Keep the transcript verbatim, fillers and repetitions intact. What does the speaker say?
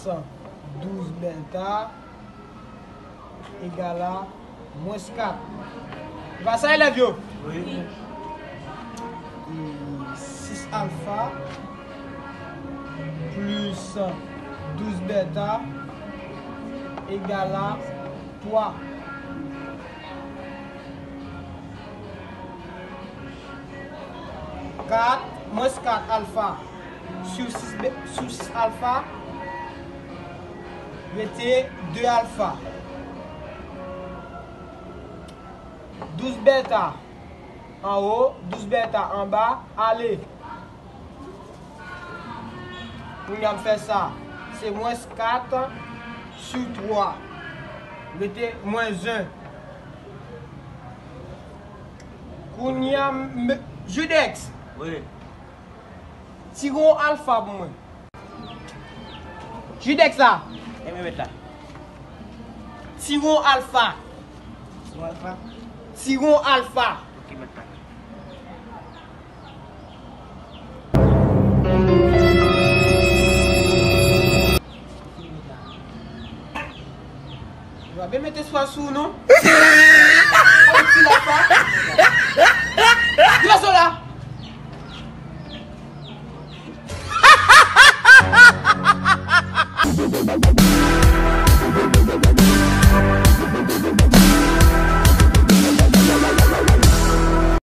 Douz bèta egal a mwens kat. Se pa sa, elèv yo? Wi. E sis alfa plis douz bèta egal a twa. Kat mwens kat alfa sou sis be-, sou sis alfa rete de alfa. Douz bèta anwo, douz bèta anba, ale. Kounye a m fè sa. Se mwens kat sou twa. Rete mwens en. Kounye a m, Judex. Wi. Tire yon alfa pou mwen. Judex la. E men mèt la. Tire yon alfa. Tire yon alfa. Tire yon alfa. Ok, mèt la. Yo ap mete swa sou nou. Ti la pa.